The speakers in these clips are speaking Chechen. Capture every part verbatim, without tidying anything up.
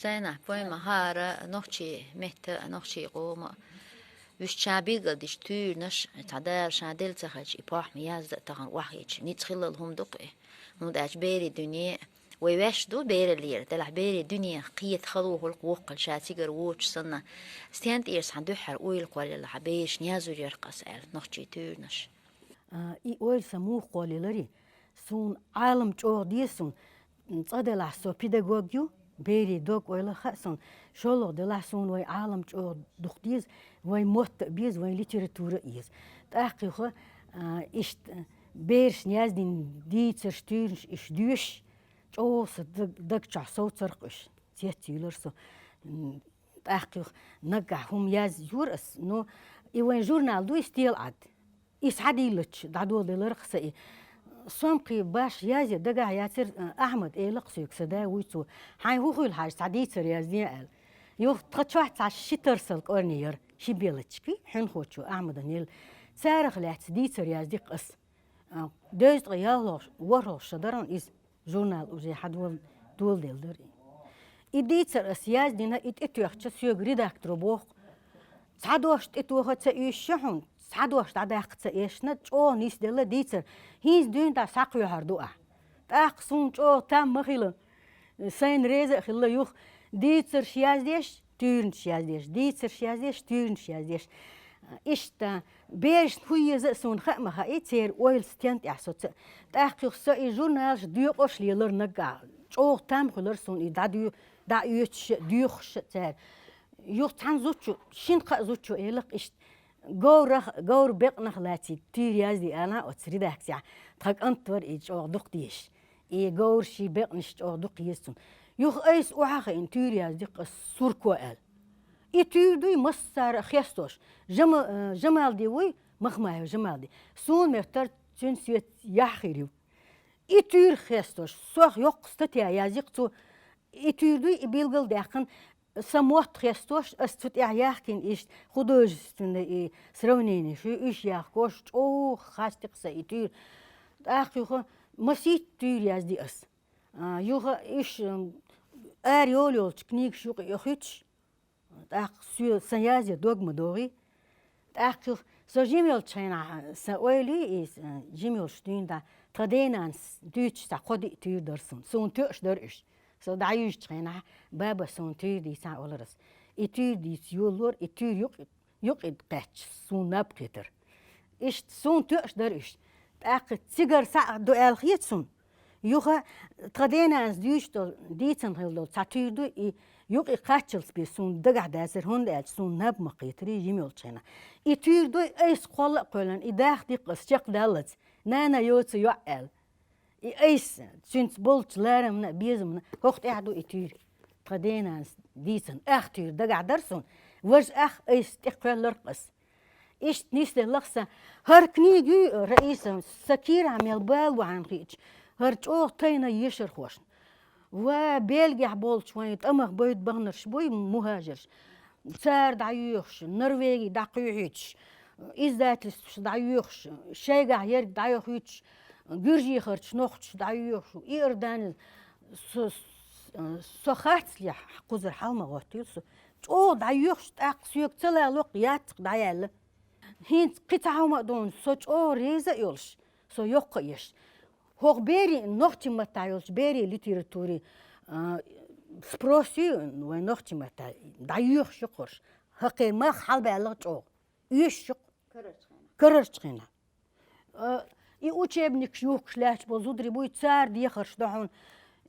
Сайна, поэма хӀара нохчий метта, нохчий къома вуьшта ша билгалдича туьйранаш, цхьа Дала ша делла ца хилча, и похӀма язда а тахан охьахийтача, ницкъ хиллал хӀума ду-кх и. ХӀунда аьлча берийн дуьне, вай ваьш ду бераллера, делахь берийн дуьненах кхета хало хул-кх воккхал ша цигара воцуш санна. Стен тӀера цхьа дуьххьара ойла кхоллаелла хьан берашна яздир яра-кх ас аьлла, нохчий туьйранаш. А, и ойла сан муха кхоллаеларий? Суна Ӏалам чӀогӀа деза суна. Цкъа делахь со педагог ю, берийн дог-ойла хаьа суна. ШоллагӀа делахь суна вайн Ӏалам чӀогӀа дукха деза, вайн мотт а беза, вайн литература а еза. ТӀаккха юха, а, иштта берашна яздина дийцарш, туьйранаш иштта доьшуш, чӀогӀа сан даг, даг чохь совцар-кх уьш. Цецйуьйлар со. М, тӀаккха юха наггахь хӀума язйора ас, но и вайн журнал дуй, «СтелаӀад». И схьадийллача дӀадоладелар-кх сан и. Со-м кхин башха язъян дагахь яцара, Ахьмада элира-кх соьга, сан да вуй цо. Хьайна хӀун хуьлу хьажа, цхьа дийцар язде аьлла. Юха тхан чохь цхьа ши тарсал кӀорни яра, ши белочки, хьуьнхочо Ахьмадана елла. Царах лаьцна дийцар язди-кх ас. А, дезткъа ялхлагӀа, ворхӀлагӀа шо дара иза. Журнал уже хьадола-, доладелла дара. И дийцар ас яздина, и тӀетоьхча, соьга редакторо боху-кх: «Цхьа дош тӀетоха ца оьшуш ю хьуна, цхьа дош дӀадаккха ца эшна, чӀогӀа нисделла дийцар, хӀинца дуьйна дӀа схьакхоьхьур ду ахь». ТӀаккха суна чӀогӀа там ма хилла, сайна реза а хилла юха, дийцарш яздеш, туьйранаш яздеш, дийцарш яздеш, туьйранаш яздеш. Иштта, берашна хӀун еза а суна хаа ма хаьа, церан ойла стен тӀехь соца. ТӀаккха юха со и журналаш доькъуш лелара наггахь. ЧӀогӀа там хуьлура суна и дӀадоь-, дӀаоьцуш а, доьхуш а цара. Юха цхьана зудчо, шина-кхаа зудчо элира-кх иштта: «Говрах, говр бекънах лаьцна туьйра язде», — аьлла оцу редакцехь. Тхан кӀант вара и, чӀогӀа дукха дезаш. И говраш, и бекънаш чӀогӀа дукха еза цунна. Юха айса охьахиъна туьйра язди-кх ас, «Сурко» аьлла. И туьйра дуй массара а хестош. Жама-, э, Жамалди вуй, Махмаев Жамалди. Суна моьттара цуьнан соьца яхь хир ю. И туьйра хестош, сох йоккха статья язйи-кх цо. И туьйра дуй, и билгал а даьккхина, сан мотт хестош, ас цу тӀехь яхкина иштта художественный и сравненеш ю, уьш яхкош, чӀогӀа хасти-кх сан и туьйра. ТӀаккха юха масийтта туьйра язди ас. А, юха уьш, м, ара йолу йолчу книгаш юкъа йохуьйтуш, тӀаккха соь-, сан язъян дог ма догӀий. ТӀаккха юха со жима йолчу хенахь, сан ойла ю и, сан жима йолуш дуьйна дӀа, тхан денанас дуьйцуш цхьа кхо-диъ туьйра дара суна. Суна тоьаш дара уьш. Со дӀаюьйжучу хенахь, баба суна туьйра дийцахьа олура ас. И туьйра дийца йолалора, и туьйра юкъ-, юкъа кхаьчча, суна наб кхетара. Иштта суна тоьаш дара уьш. ТӀаккха цигара схьа а ду аьлла хета суна. Юха тхан денанас дуьйцуш долу, дийцина хилла долу цхьа туьйра ду, и юкъа кхаччалц бен суна дагахь дацара, хӀунда аьлча суна наб ма кхетарий жима йолчу хенахь. И туьйра ду, айса кхолла а кхоьллина, и дахди-кх ас чекхдаллалц, нана йоцу йоӀ аьлла. И айса, цуьнца болчу ларамна а, безамна а, хӀокху тӀехь ду и туьйра. Тхан денанас дийцина ах туьйра дагахь дара суна, важа ах айса тӀекхоьллара-кх ас. Иштта нисделла-кх сан. ХӀара книга ю, Раиса, сан кийрахь мел бала ву хьайна хиъча, хӀара чӀогӀа тайна ешархошна. Ва, Бельгехь болчу вайн тӀамах бевдда баханарш буй, мухӀажарш. Цара дӀайоьхуш, Норвеги дӀакхоьхьуьйтуш, издательстваш дӀайоьхуш, шайгахь ерг дӀайохуьйтуш, гуьржехарчу нохчаш дӀайоьхуш, Иордани, со, со, со харцлехь кхузара хьал ма гӀоттийла со. ЧӀогӀа дӀайоьхуш, тӀаккха соьга ца лало-кх, яц-кх дӀаяьлла. ХӀинца кхин цхьа хӀума а дуьйна, со чӀогӀа реза а йолуш, со йоккха а еш. ХӀокху берийн, нохчийн маттахь йолчу берийн литературин, а, спрос ю вайн нохчийн маттахь, дӀайоьхуш ю-кх хӀорш. ХӀокхеран мах хьалабаьлла-кх чӀогӀа. Оьшуш ю-кх. Карарчу хенахь. Карарчу хенахь. А, и учебникаш юхкуш лаьтташ болу зударий буй, цара дехарш ду хьуна.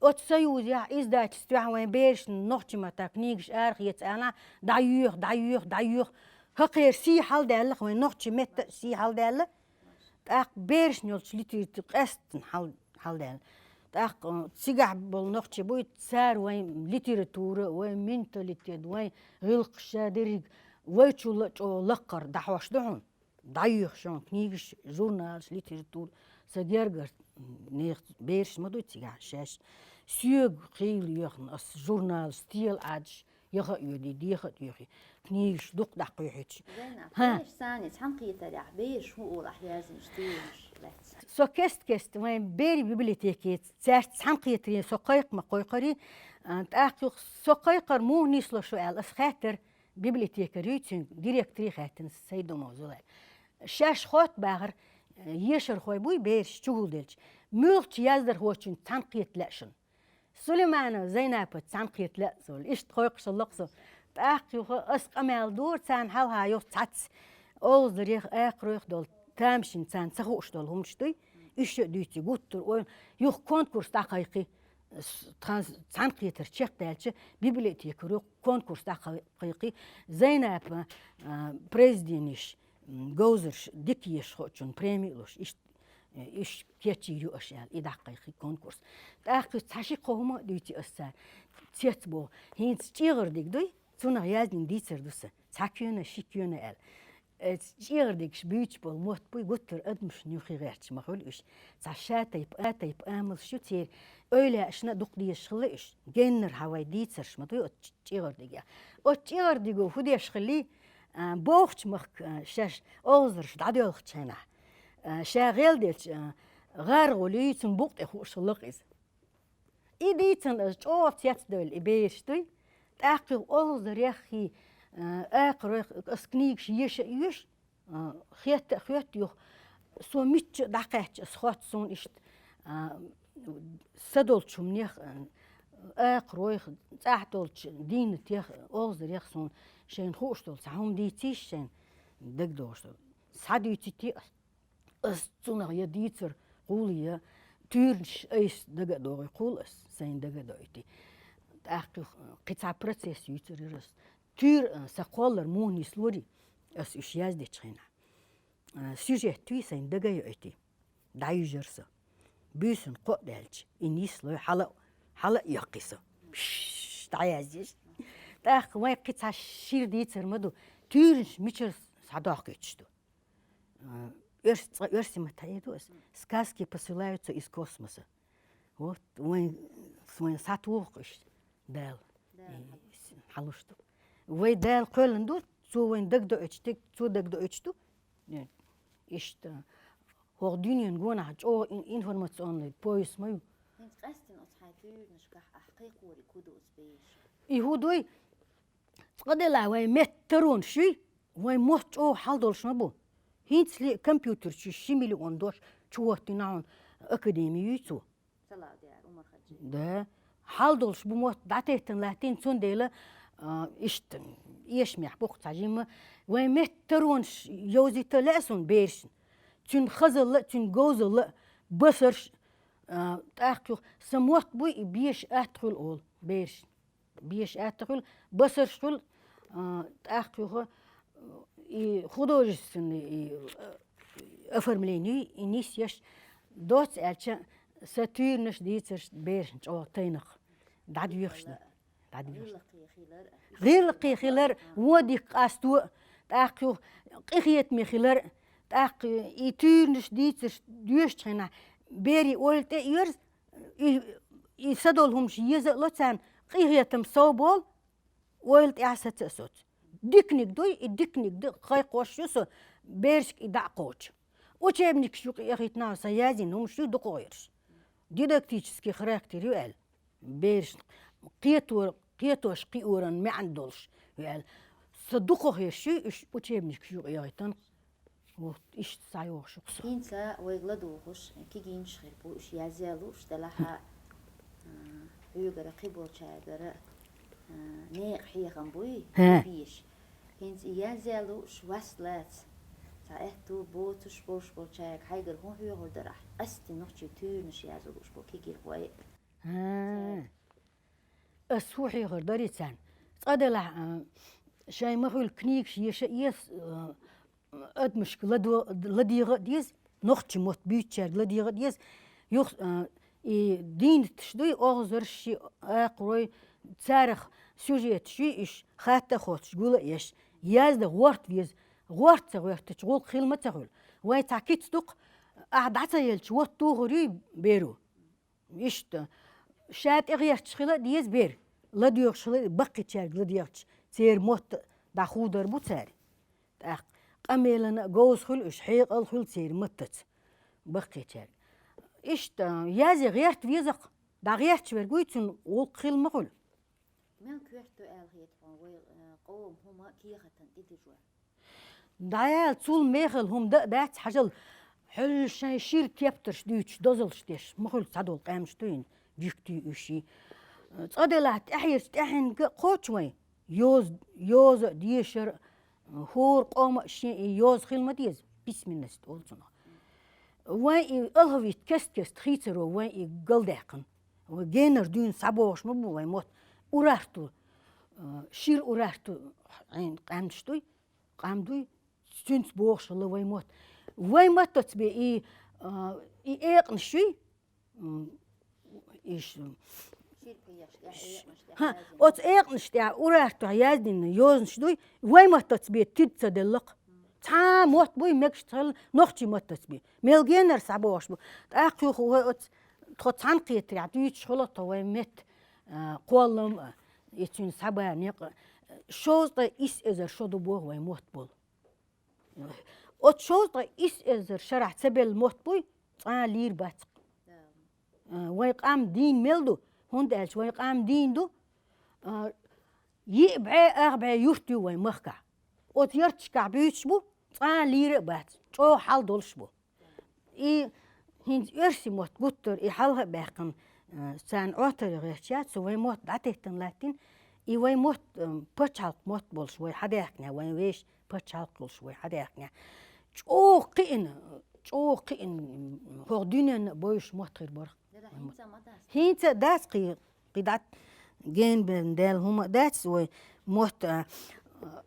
Оцу Союзехь, издательствехь вайн берашна нохчийн маттахь книгаш арахеца аьлла, дӀайоьху, дӀайоьху, дӀайоьху. ХӀокхеран сий хьалдаьлла-кх, вайн нохчийн меттан а сий хьалдаьлла. ТӀаккха берашна йолчу литература къаьсттина хьал-, хьалдаьлла. ТӀаккха, э, цигахь болу нохчий буй, цара вайн литература, вайн менталитет, вайн гӀиллакхаш, ша дерриг вайчул а чӀогӀа лаккхара дӀахьош ду хьуна. ДӀайоьхуш йолу книгаш, журналаш, литература, сан гергара нехан бераш ма ду цигахь шаьш. Соьга хийла йоьхна ас журналаш, стелаӀадаш, яха а йоьдий, деха а доьхий, книгаш дукха дӀакхоьхьуьйтуш. Зайна, хӀа. Бераш санна цхьаьнакхетарехь, бераш хӀун олу ахь яздинчу туьйранаш лаьцна? Со кест-кеста вайн берийн библиотекица цаьрца цхьаьнакхетаре со кхайкха ма кхойкхури, А, тӀаккха юха со кхайкхар муха нислуш ва аьлла, ас хаьттар библиотекарий цуьнга, директорий хаьттина, Сайдумов Зулай. Шаьш хотта бахар, э, ешархой буй бераш чухула делча. Муьлххачу яздархочун цхьаьна кхета лаьа шуна. Сулейманова Зайнапа цхьаьна кхета лаьа цо, иштта кхойкхуш лакха со. ТӀаккха юха ас къамаьл дора, царна хьалха юха цхьацца Олзарех, Акхарех долу тамашийна царна ца хууш долу хӀумаш дуй, уьш а дуьйций гуттар, ой, юха конкурс дӀакхайкхий, с-, тхан цхьаьна кхетар чекхдаьлча, библиотекаро конкурс дӀакхайкхий, Зайнапа, а, произведенеш, м, говзарш дика еш хоучун преми а луш, иштта, э, уьш кечйийр ю аша аьлла, и дӀакхайкхий конкурс. ТӀаккха цхьа ши-кхо хӀума а дуьйций ас цара, цецбоху. ХӀинца чӀегӀардиг дуй, цунах яздина дийцар ду сан. Цхьа коьна, ши коьна аьлла. Э, чӀегӀардигаш буьйцуш болу мотт буй, гуттар адамашна юххе гӀерташ ма хуьлу уьш. Цхьа ша тайпа, а тайпа амалш ю церан. Эвлаяашна а дукха дезаш хилла уьш. Геннара хьан вай дийцарш ма дуй оцу чӀегӀардигех. Оцу чӀегӀардиго хӀун деш хиллий, а, бохучу махка, а, шаьш олхазарш дӀадоьлхучу хенахь, а, ша гӀелделча, а, гӀаргӀулий, цунна букъ тӀе хууш хилла-кх иза. И дийцина ас чӀогӀа цецдевлла и бераш дуй. ТӀаккха юха олхазарех хи, а, Акхарех ас книгаш еша а еш, а, хетта а хоьтту юха. Со мичча а дӀакхаьчча, ас хотту суна иштта, а, са долчу хӀуманех, а, Акхарех, цӀахь долчу дийнатех, олхазарех суна шайна хууш долу цхьа хӀума дийцийша шайна дагадогӀуш долу. Схьадуьйцуьйтий ас. Ас цунах я дийцар кхул, я туьйранаш айса дага а догӀий кхул ас, сайна дага а доуьйтий. ТӀаккха юха кхин цхьа процесс юьйцур яра ас. Туьйра, а, сан кхоллар муха нислорий, ас уьш яздечу хенахь. А, сюжет туьй сайна дага а йоуьйтий. ДӀаюьжар со. Буьйсанна кхоъ даьлча, и нислой хьала а, хьала а йоккхий со. Пш, дӀаяздеш. ТӀаккха вайн кхин цхьа шира дийцар ма ду. Туьйранаш мичара схьадохкуьйтуш ду. А, оьрс-, цкъа оьрсийн маттахь эр ду ас. Сказки посылаются из космоса. Вот, вайн, вайн схьатуху-кх уьш Дала. Дала. И, хьалуш ду. Вай Дала кхоьллина ду, цо вайн дагадоуьйтуш, тек цо дагадоуьйтуш ду. Э, иштта, хӀокху дуьненан гонахь чӀогӀа ин-, информационный пояс ма ю. ХӀинца къаьстина оцу хьайн туьйранашкахь ахь кхайкхориг хӀун ду оцу берашка? И хӀун дуй? Цкъа делахь вайн меттан таронаш юй, вайн мотт чӀогӀа хьал долуш ма бу. ХӀинцале а компьютер чу ши миллион дош чу хӀоттийна хьуна академи юй цо. Салавдиар Умар-Хаджи. Да. Хьал долуш бу мотт дӀатеттина латтийна, цундела, а, иштта, эшамехь бу-кх цхьа жимма. Вайн меттан таронаш йовзийта лаьа суна берашна. Цуьнан хазалла а, цуьнан говзалла а, басарш а, а, тӀаккха юха сан мотт буй, и беша атта хуьлу олу берашна. Беша атта хуьлу, басарш хуьлу, а, тӀаккха юха, и художественный, и, а, оформление, и нисъеш, доцца аьлча, сан туьйранаш, дийцарш берашна чӀогӀа тайнах дӀадоьхуш ду. ДӀадоьхуш. ГӀиллакхе хилар. ГӀиллакхе хилар, вон дика къасто, тӀаккха юха къинхетаме хилар, тӀаккха и туьйранаш, дийцарш доьшучу хенахь, берийн ойла тӀе а оьрзу, и, и са долу хӀумаш еза а ло царна, къинхетам сов болу, ойла тӀехь саца а соцу. Диканиг дуй, и диканиг ду, кхайкхош ю со, берашка и дӀа а кхочу. Учебникаш юкъа яхийтина сан язйина хӀумаш ю дукхагӀерш. Дидактический характер ю аьлла. Берашна кхето-, кхетош кхиоран маьӀна долуш ю аьлла. Сан дукхагӀерш ю уьш учебникаш юкъа яхийтина. Вот, иштта схьайогӀуш ю-кх со. ХӀинца вайга ладугӀуш кигийнаш хир бу, уьш язъян лууш делахь а, а, хьоьгара кхин болчаьргара, а, некъан хьехам буй, хӀа, беш. ХӀинца и язъян лууш васт лаца, цхьа аьтту боцуш болуш болчаьрга хьайгара хӀун хьоьхур дара ахь, къаьсттина нохчийн туьйранаш язъян лууш болу кегийрхой? ХӀа. Ас хӀун хьехар дарий царна? Цкъа делахь, а, шайн ма хуьлу книгаш еша а еза, а, адамашка ладо-, ладегӀа а деза, нохчийн мотт буьйцучаьрга ладегӀа а деза. Юха, а, и дийнаташ дуй, олхазарш ши, Акхарой, царах сюжеташ юй уьш, хатта а хоттуш, гул а еш, яздан гӀорта веза. ГӀорта ца гӀоьртича, гӀуллакх хила ма ца хуьлу. Вайн цхьа кица ду-кх, ахь дӀа ца елча, вот тухур юй беро. Иштта, ша тӀегӀерташ хила а деза бер, ладоьгӀуш хила а, баккхийчаьрга ладегӀча, церан мотт дӀахудар бу цара. ТӀаккха къамелана а говза хуьлу уьш, хьекъал хуьлу церан маттаца баккхийчаьрга. Иштта, язъян гӀерта веза-кх, дӀагӀерташ верг вуй, цуьнан гӀуллакх хила ма хуьлу. Мел коьрта ду аьлла хета хьуна вай, э, къоман хӀума кехатан тӀедижо? ДӀаяла цул мехала хӀума да а дац, хьажал, хьуьлла шайн шира тептарш дуьйцуш, дозаллаш деш, ма хуьлу цхьадолу къаьмнаш дуьйна, жуьгтий уьш. Цкъа делахь тӀаьхьарчу тӀаьхьенга а кхочу вайн, йоза, йоза а, дешар а, хӀора къоман а шен и йоза хила ма деза, письменность олу цунах. Вайн и алхьа витта кест-кеста хийцаро вайн и галдаьккхина. Вай генара дуьйна схьабогӀуш ма бу вайн мотт. Урарту, а, шира Урарту, Ӏин къаьмнаш дуй, къам дуй, цуьнца богӀуш хилла вайн мотт. Вайн маттаца бен и, а, и экъанаш юй, м, иш, Ширпа еш, тӀе экъанаш тӀе ХӀа, яздина. Оцу экъанаш тӀехь Урартохь яздина йозанаш дуй, вайн маттаца бен тида ца делла-кх. Цхьа а мотт буй, мегаш ца хилла, нохчийн маттаца бен. Мел генара схьабогӀуш бу. ТӀаккха юха вай оцу тхо цхьаьнакхетарехь дуьйцуш хилла тхо вайн меттан, а, кхоллам а, и цуьнан схьабаран некъ а. Шовзткъе исс эзар шо ду боху вайн мотт болу. Оцу шовзткъе исс эзар шарахь ца белла мотт буй, цкъа а лийр бац-кх. А, вайн къам дийна мел ду, хӀунда аьлча вайн къам дийна ду, а, йиъ бӀе, ах бӀе юрт ю вайн махкахь. Оцу ярташкахь буьйцуш бу, цкъа а лийр а бац, чӀогӀа хьал долуш бу. И хӀинца оьрсийн мотт гуттар и хьалха а баьккхина, а, царна Ӏоттаре гӀерташ яц, со вайн мотт дӀатеттина латтийна, и вайн мотт, а, пачхьалкх мотт болуш вай хьадаьхкинехь, вайн вешан пачхьалкх йолуш вай хьадаьхкинехь. ЧӀогӀа кхиъна, чӀогӀа кхиъна, хӀокху дуьненна а бовзуш мотт хир бара. Дера, хӀинца а ма дац. ХӀинца а дац кхин, кхин дӀа генбен даьлла хӀума а дац вай мотт, а, а,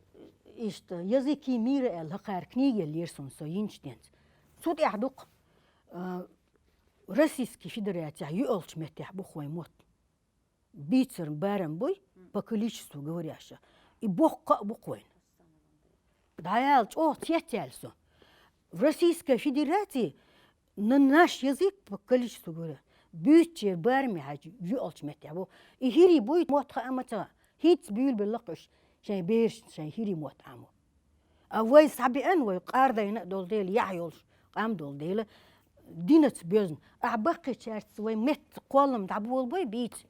иштта, «Языки мира» аьлла, хӀокхара книга еллера суна со йинчу денца. Цу тӀехь ду-кх, а, Российский Федерацехь юьалгӀачу меттехь бу-кх вайн мотт. Бийцар барам буй, по количеству говорящих. И боккха а бу-кх вайн. ДӀаяла чӀогӀа цецъяьлла со. В Российской Федерации на наш язык по количеству говоря, буьйцучеран бараме хьаьжча, юьалгӀачу меттехь бу. И хӀирийн буй мотт хаа ма ца хаьа. ХӀинцца буьйлабелла-кх уьш шайн берашна шайн хӀирийн мотт Ӏамо. А вай схьабеана, вай къардайна а долу дела, яхь йолуш къам долу дела, динаца боьзна. Ахьа баккхийчаьрца вайн меттан кхоллам дӀаболабой бийца.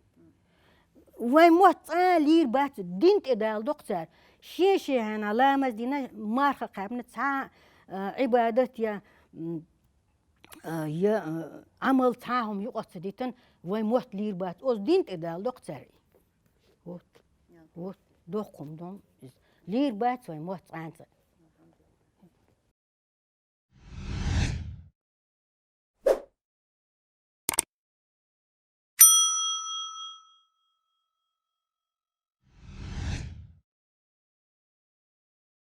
Вайн мотт цкъа а лийр бац, дин тӀе дала доккху цара. Шен-шен хьенан ламаз дина, марха кхаьбна, цхьа а, а, Ӏибадат я, м, а, я, а, Ӏамал цхьа а хӀума юкъа ца дитина, вайн мотт лийр бац. Оцу дин тӀе дала доккху цара. Вот. Вот. Доккха хӀума ду иза. Лийр бац вайн мотт цкъа а.